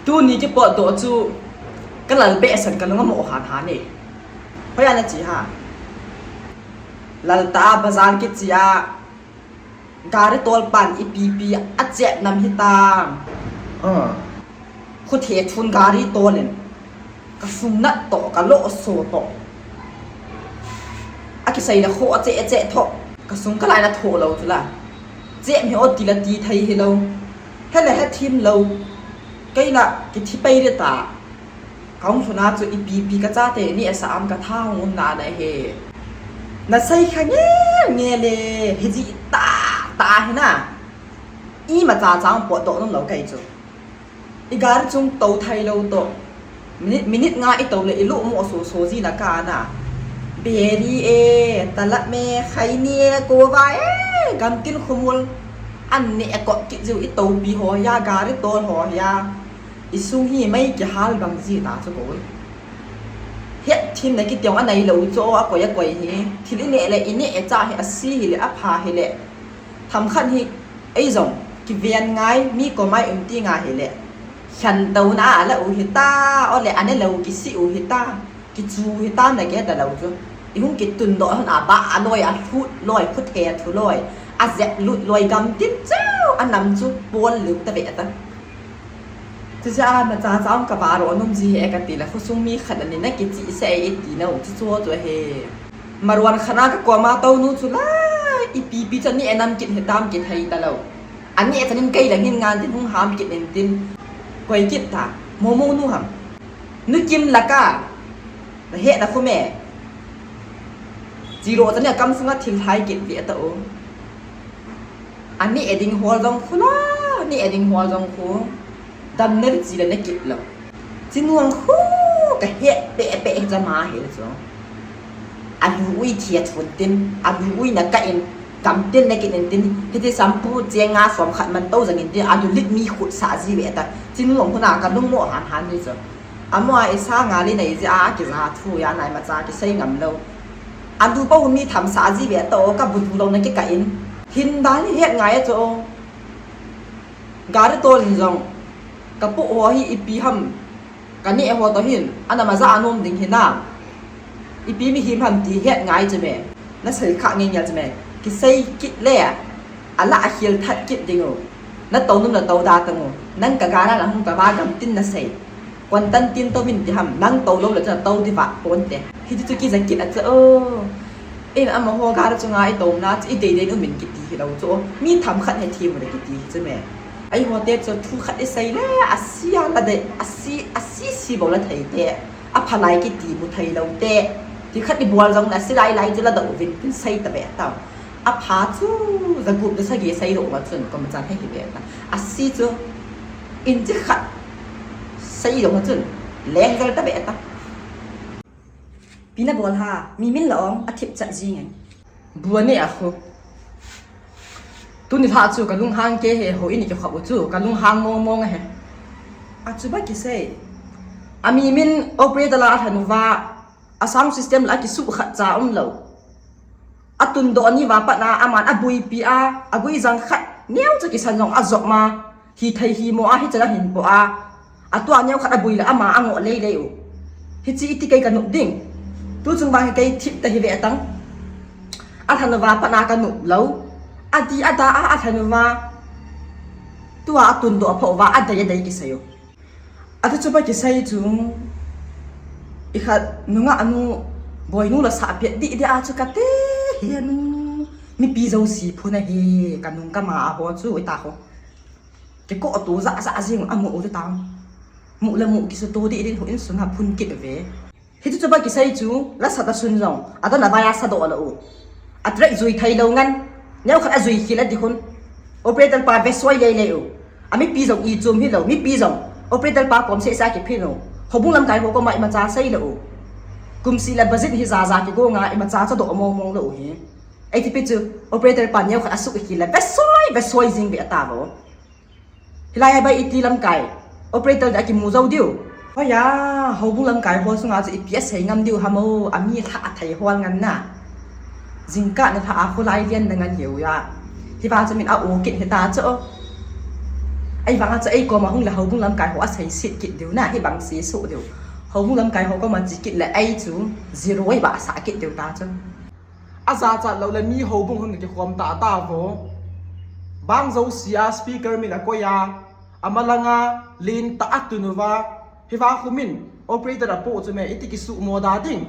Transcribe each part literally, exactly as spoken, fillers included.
Tuni kipotdoh chu ka lal behseh in ka lung amo han han e. Hoiya na chi ha. Laltah bazar kichi a gari tol pan ipi ipi a chep nam hitam. Ah. Khuthe thun gari tol in ka sung nat toh, ka lo so toh. A kisei le kho a che che tho. Ka sung ka lai na tho lo chu la. Che mi o ti la ti thei hi lo. He le he thim lo. Kei la ki thi pai le ta. Ka hung lhun a chu ipi ipi ka chate ni a sa am ka tha hung um na na he. Na sei kha nge nge le hi ji ta ta hi na. Ima cha chang potdoh nom lo kei chu. I gari chung to thei lo toh. Minute, minute nga i to le i lu mo so so ji na ka na. Beri e, talap me, khaini e, kova e, gamtin khumul. An ne e ko ki ju i to pi ho ya, gari tol ho ya. I sung hi mai kihal bang ji ta chu ko. Het thim na kiti ong a nai lo chu a koi a koi hi. Thil i ne le i ne e cha hi a si hi le a pha hi le. Tham khat hi ei jong kiven ngai mi ko mai um ti ngai hi le. Khan to na a la u hi ta, o le a ne lo ki si u hi ta. Ki chu hi ta na ke ta lo chu. I hung ki tun do hon a ba a loi a thut loi phut he a thu loi. A zet lut loi gam tin chu a nam chu pol lu ta ve ta. Chu cha ma cha cha ong ka ba ro nom ji he ka ti la khu sung mi khat ani na ki chi se e ti na u chu chu chu he. Maruan khana ka koma to nu chu la, ipi pi cha ni e nam kit he tam kit hei ta lo. Ani e chanin kei la ngin ngan tin hung ham kit nen tin. Koi kit ta, mo mo nu ham. Nu kim la ka, na he na khu me. Chi ro cha ni a kam sunga thil hai kit ve ta o. Ani e ding hol jong khu la, ani e ding hol jong khu. Dam na ri chi la na kit lo. Chi nuang khu ka het pe pe cha ma he chu. A lu ui thia chun tin, a lu ui na ka in, kam tin na kit in tin, hiti sampu che nga som khat man to jang in tin, a lu lit mi khut sa ji ve ta. Chi nuang khu na ka lung mo han han ni chu. Amo a isa nga li nei ji a ki za thu ya nai ma cha ki sei ngam lo. A lu pa hun mi tham sa ji ve ta o ka bu thu lo na ki ka in. Hin da ni het ngai a chu o. Gari tol in jong ka pu ho hi ipi ham ka ne ho to hin ana ma ja anom ding hi na. Ipi mi him ham ti het ngai che me. Na sei kha nge nge che me. Ki sei kit le a la a khil that kit ding u. Na to num na to da ta ngu. Nang ka gari la hung ka ba gam tin na sei. Kon tan tin to min ti ham, nang to lo le cha to di va pon te. Hi ti chu ki za kit a cha o. In ama ho gari chunga i to na chu i dei dei nu min ki ti hi lo chu o. Mi tham khat he thi mu le ki ti hi chu me. Ai ho te chu thu khat i sei le a si a la dei a si a si si bo la thei te. A pha lai ki ti mu thei lo te. Ti khat i bol jong na si lai lai chu la do vin tin sei ta ve ta. A pha chu za gup da sa ge sei ro ma chun ko ma chan he hi ve ta. A si chu in chi khat sei ro ma chun leng gal ta ve ta. Pi na bol ha, mi min la ong a thip chat ji ngai. Bua ni a khu. Tuni lha chu ka lung hang ke he ho ini ki khop u chu ka lung hang mong mong a he. A chu ba ki sei. A mi min operator la a than va a sound system la ki su khat cha um lo. A tun do ni va pat na aman a bui pi a, a gui jang khat neo cha ki san jong a jop ma, hi thei hi mo a hi cha la hin po a. A tua neo khat a bui la ama a ngo lei lei u. Hi chi i ti kei ka nup ding. Tu chung va hi kei thip ta hi ve tang. A than va pat na ka nup lo. A di a da a, a than va. Tua a tun do a pho va a dei a dei ki sei u. A tu chu ba ki sei chu. I khat nunga anu boi nu la sa piat di di a chu ka te hi anu. Mi pi zo si phu na hi ka nung ka ma a ho chu i ta ho. Ki ko tu za za zing a mu u ta. Mu la mu ki su tu di di hu in sun ha phun kit ve. Hi chu chu ba ki sei chu la sa ta sun jong. A ta na ba ya sa do la u. A trek zui thei lo ngan. Neo khat a zui khi la di hun. Operator pa ve soi lei lei u. A mi pi jong i chum hi lo, mi pi jong. Operator pa pom se sa ki phi lo. Hobung lam kai ho ko ma i ma cha sei lo u. Kum si la bazin hi za za ki go nga i ma cha cha do mo mo lo u hi. Ei ti pi chu operator pa neo khat a su ki la ve soi, ve soi jing ve ta lo. Hilai a bai iti lamkai. Operator da kimu zo diu. Hoiya, hobung lamkai ho sunga chu ipi a sei ngam diu hamo, a mi lha a thei hol ngan na. Jingkah na lha a khulai lian na ngan hiu ya. Hi va chu min a u kit hita chu. Ahivanga chu ei koma hung le houbung lamkai ho asei sit kit diu na, hibang sei soh diu. Houbung lamkai ho koma che kit le ei chu zero ei ba sa kit diu ta chu. Ajachat lou le mi houbung hung kikhom ta ta vo. Bang jousea speaker min akoi a, amalanga len ta atun uva. Hiva khu min operator apo chu me, iti kisuh mo da ding,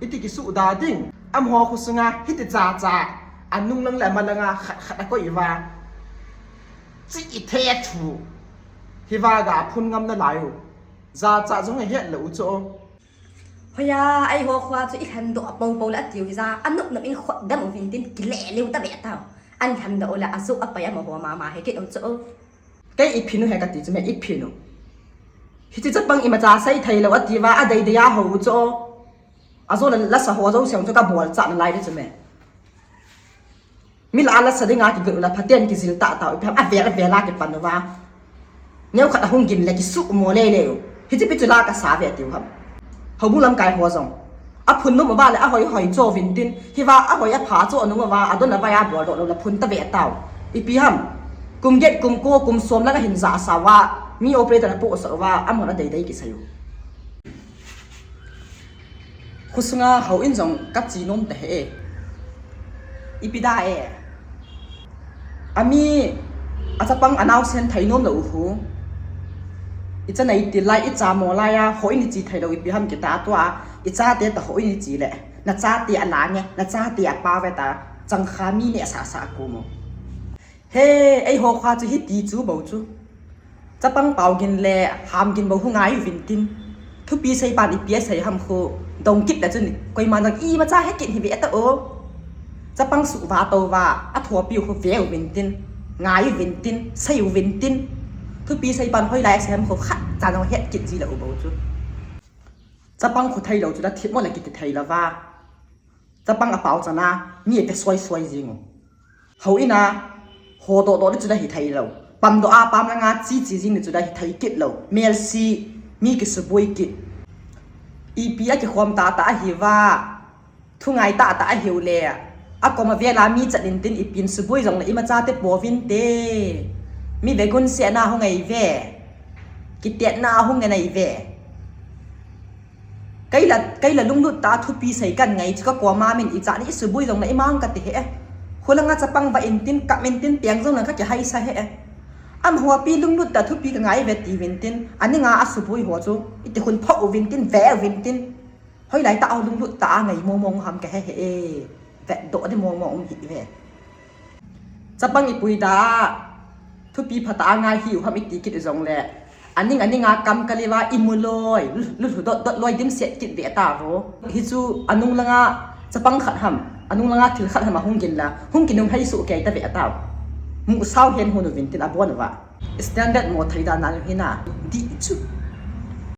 iti kisuh da ding. Amaho khu sunga hiti cha cha, anung lang le amalang a khat khat akoi uva. Chi i the thu. Hiva ga phun ngam nalai u. Jachat jong ahet lou u chu. Hoiya, eiho khoa chu i lhendoh a popo le atiu hija, anop nop in khut dam uvin tin kile leu ta ve tau. An lhendoh u le ajoh apai amaho mama he kit u chu. Kei i phin u he kati chu me i phin u. Hiche chapang imacha sei thei lou ati uva, adei dei a hou u chu. Ajo le lasa ho jouse chu kabol chah nalai di chu me. Mi lah a lasa dinga kigot u le phaten kijil tah tah u, ipi ham avel avel a kipan uva. Neokhat ahung gin le kisuh mo lele u. Hiche pi chu la kasa ve tiu ham. Houbung lamkai ho jong. Aphun nom uva le ahoi hoi cho uvin tin. Hiva ahoi apha cho nung uva, adon avai a bol doh lou le phun ta ve tau. Ipi ham. Kum get kum ko kum som lang ahin ja sa uva. Mi operator apo sa uva. Amahon adei dei kisei u. Khosunga houin jong kache nom ta he e. Ipi da e. Ami achapang anaosen thei nom lou u khu. Icha nei til lai, icha mo lai a, houin iche thei lou ipi ham kita tua, ichate ta houin iche le. Nachate alang e, nachate apa ve ta, changkha mi neh sah sah ko mo. He, eiho khoa chu hiti chu bou chu. Chapang pao gin le ham gin bou khu ngai uvin tin. Thupi seipan ipi asei ham khu dong kit le chun koiman jong imacha he kit hi ve ta o. Chapang suh va to va, athopi u khu ve uvin tin. Ngai uvin tin, sei uvin tin. Thupi seipan hoilai asei ham khu khat cha jong het kit ji le u bou chu. Chapang khu thei lou chu la thip mo le kiti thei lou va. Chapang apao chana, mi ave soi soi jing u. Houin a, ho doh doh di chu la hi thei lou. Pam doh a, pam langa chi chi jing di chu la hi thei kit lou. Melsi, mi kisuboi kit. Ipi akikhom tah tah ahi uva. Thu ngai tah tah ahiu le. Akoma vela mi chat in tin ipin suboi jong le imacha te po uvin te. Mi ve gun se na hung ei ve. Kitetna hung ngen ei ve. Kei la, kei la lunglut tah a thupi sei kan ngai chu ka koma min icha ni isuboi jong na imang kati he e. Khulanga chapang va in tin, kap in tin, peng jong lang ka kihai sa he e. Amaho pi lunglut tah a thupi ka ngai ve ti uvin tin, aninga asuboi ho chu, iti khun pho uvin tin, ve uvin tin. Hoilai tah a lunglut tah a ngai mong mong ham ka he he e. Vet doh di mong mong um hi ve. Chapang ipui da, thupi phatah a ngai hi u ham iti kit u jong le. Aning aninga kam kaliva imu loi, lu, lu, lu dot dot loi dimset kit ve ta vo. Hichu anung langa chapang khat ham, anung langa thil khat ham ahung gin la, hung kinung hei su kei ta ve ta. Mu sao hen hun uvin tin abon uva. Standard mo thei dan na hina, di chu.